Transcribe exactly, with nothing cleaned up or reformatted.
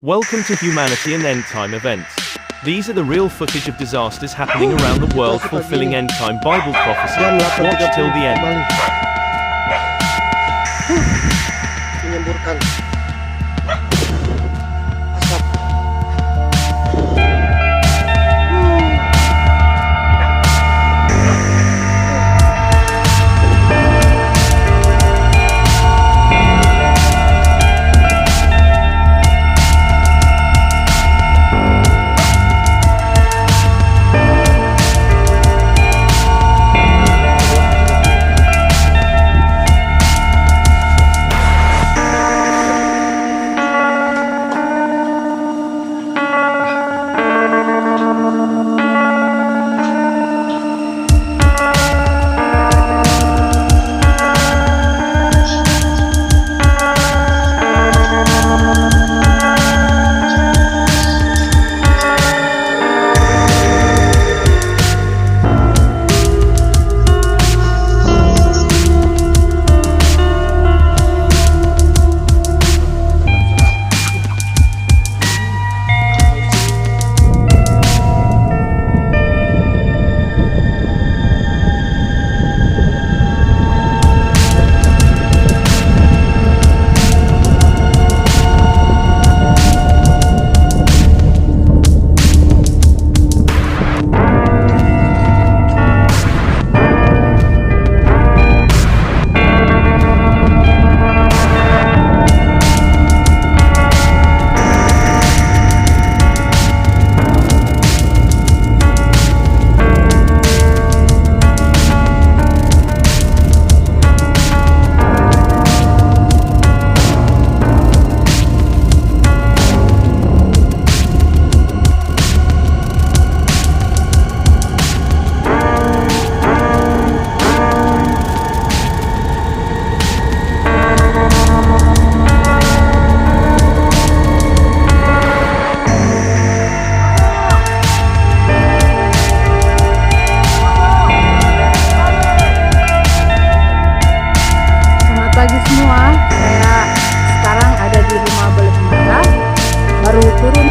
Welcome to Humanity and End Time Events. These are the real footage of disasters happening around the world, fulfilling end time Bible prophecy. Watch till the end. Menyemburkan asap. Selamat pagi semua, saya sekarang ada di rumah Bala Bintang, baru turun.